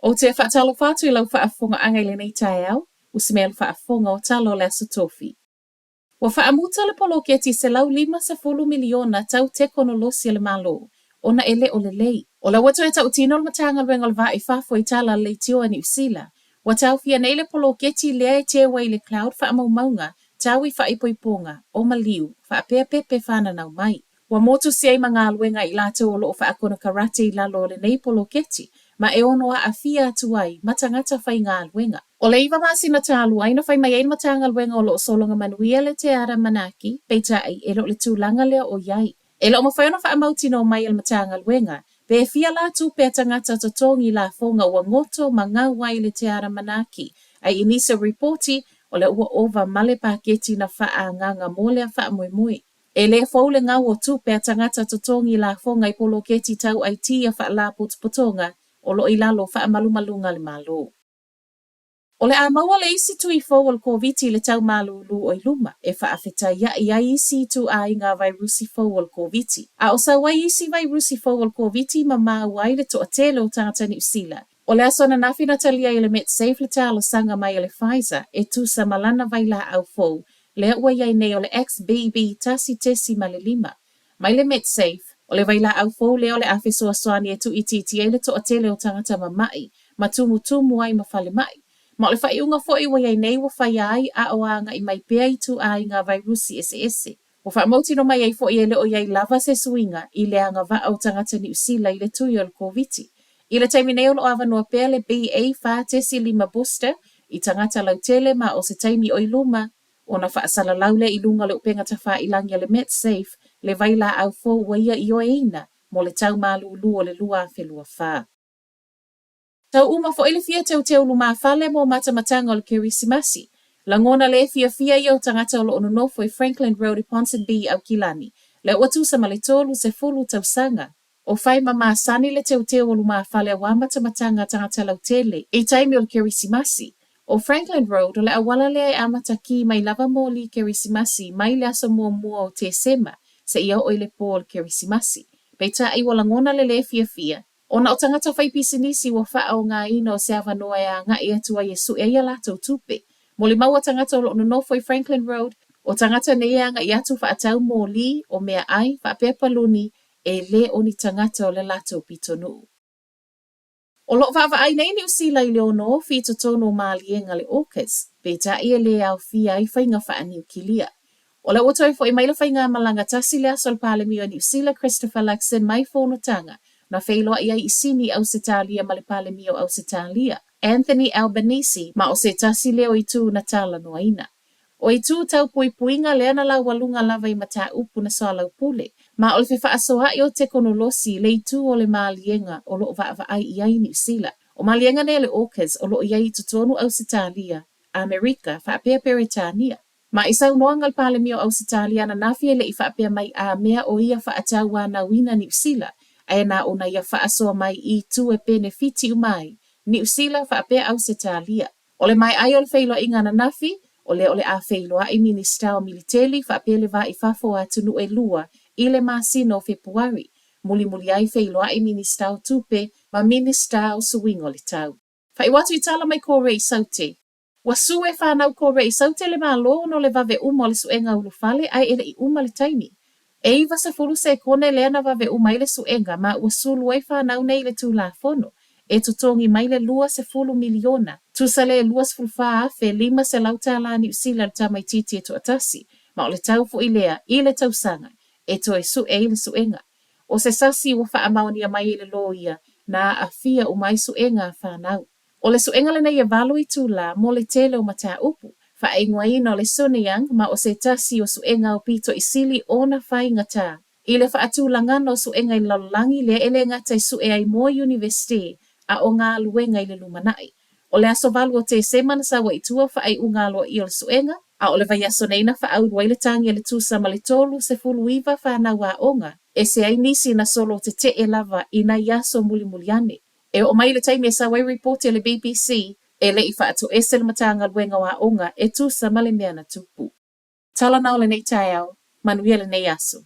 Ou te faatalofa atu i lau faafofogaaga i lenei taeao, ua se mea le faafofoga o tala o le Aso Tofi. Ua faamuta le poloketi $150 miliona tau tekonolosi a le Malo ona e le o lelei. O lea ua toe tautino le Matagaluega o le Va i Fafo i tala a le Leitio a Niu Sila, ua taofia nei le poloketi lea e teu ai i le cloud faamaumauga tau i faaipoipoga o maliu faapea pepe fananau mai. Ua motusia ai ma galuega i latou o lo o faakonekarate i lalo o lenei poloketi ma e ono aafia atu ai ma tagata faigaluega. O le 9 masina talu ai na fai mai ai le Matagaluega o lo o sologa manuia le Teara Manaaki, peitai e le o le tulaga lea o i ai. E le o mafai ona faamautinoa mai e le Matagaluega pe fia la tupe a tagata totogi lafoga ua goto ma gau ai le Teara Manaaki, ae i nisi o ripoti o lea ua ova ma le paketi na faaagaaga mo lea faamoemoe. E le fou le gau o tupe a tagata totogi lafoga i poloketi tau IT a faalapotopotoga o lo o i lalo o faamalumaluga a le Malo. O le a maua le isi tui fou o le Koviti i le tau malūlū o i luma e faafetaiaʻi ai isi ituaiga vairusi fou o le Koviti. A o sau ai isi vairusi fou o le Koviti ma maua ai le toatele o tagata Niu Sila. O le aso ananafi na talia ai e le Medsafe le talosaga mai a le Pfizer e tusa ma lana vailaau fou lea ua i ai nei o le XBB 1.5. Mai le Medsafe, o le vailaau fou lea o le a fesoasoani e tuuitiitia ai le toatele o tagata mamaʻi ma tumutumu ai ma falemai. Ma o le faaiuga foi ua i ai nei ua faia ai a o agaʻi mai pea ituaiga vairusi eseese. Ua faamautino mai ai foi e le o i ai lava se suiga i le agavaa o tagata Niu Sila i le tui o le Koviti. I le taimi nei o lo o avanoa pea le BA 4.5 booster i tagata lautele ma o se taimi o i luma ona faasalalau lea i luga o le upega tafailagi a le Medsafe le vailaau fou ua ia ioeina mo le tau malūlū o le 2024. Tau uma foi le fia teuteu lumafale mo matamataga o le Kerisimasi. Lagona le fiafia ia o tagata o lo o nonofo i Franklin Road i Ponsonby i Aukilani, lea ua tusa ma le 30 tausaga. O fai ma masani le teuteu o lumafale auā matamataga a tagata lautele i taimi o le Kerisimasi. ʻO Franklin Road, o le auala lea e amata kī mai lava moli Kerisimasi mai le aso muamua o Tesema seia oo i le pō o le Kerisimasi. Peitai ua lagona le lē fiafia, Ona o tagata faipisinisi ua faaaogaina o se avanoa e agaʻi atu ai e suʻe ai a latou tupe. Molimau a tagata o lo o nonofo i Franklin Road, o tagata nei e agaʻi atu faatau moli, o meaʻai, faapea paluni, e le o ni tagata o le latou pitonuu. O lo o vaavaai nei Niu Sila i le ono ofi i totonu o maliega le AUKUS, peitai e le aofia ai faiga faaniukilia. O lea ua toe foi mai le faigamalaga tasi le aso a le Palemia o Niu Sila Christopher Luxon mai fonotaga na feiloai ai i Sini i Ausetalia ma le Palemia o Ausetalia, Anthony Albanese, ma o se tasi lea o itu na talanoaina. O itu tau puipuiga lea na laualuga lava i mataupu na soalaupule, ma o le fefaasoaʻi o tekonolosi le itu o le maliega o lo o vaavaai i ai Niu Sila. O maliega nei a le AUKUS o lo o i ai i totonu Ausetalia, Amerika, faapea Peretania. Ma i saunoaga a le Palemia o Ausetalia ananafi e le i faapea mai a mea o ia faatauanauina Niu Sila, ae na ona ia faasoa mai i itu e penefiti uma ai Niu Sila faapea Ausetalia. O le maea ai o le feiloaiga ananafi, o lea o le a feiloai Minisita o Militeli faapea le va i fafo o atunuu e lua i le masina o Fepuari, mulimuli ai feiloai Minisita o Tupe ma Minisita o Suiga o le Tau. Faaiu atu i tala mai Kore i Saute. Ua sue fanau Kore i Saute le Malo no le vave uma o le suega ulufale ae e le i uma le taimi. E 90 sekone lea na vave uma ai le suega ma ua sulu ai fanau nei i le Tulafono e totogi mai le 20 miliona, tusa le $24,500 tālā Niu Sila le tamaitiiti e toatasi, ma o le tau foi lea i le tausaga e toe sue ai le suega. O se sasi ua faamaonia mai e le loia na aafia uma ai suega a fanau. O le suega lenei e 8 itulā mo le tele o mataupu, faaigoaina o le Suneung ma o se tasi o suega aupito i sili ona faigata i le faatulagana o suega i le lalolagi lea e le gata i sue ai mo Iunivesite a o galuega i le lumanai. O le aso 8 o Tesema na sau ai i tua faaiuga aloaia o le suega, a o le vaiaso nei na faaulu ai le tagi a le tusa ma le 39 fanau aoga, ese ai nisi na solo tetee lava i nai aso mulimuli ane. E oo mai i le taimi e sau ai ripoti a le BBC, e le i faatoese le Matagaluega o Aoga e tusa ma le mea na tupu. Tala na o lenei taeao, manuia lenei aso.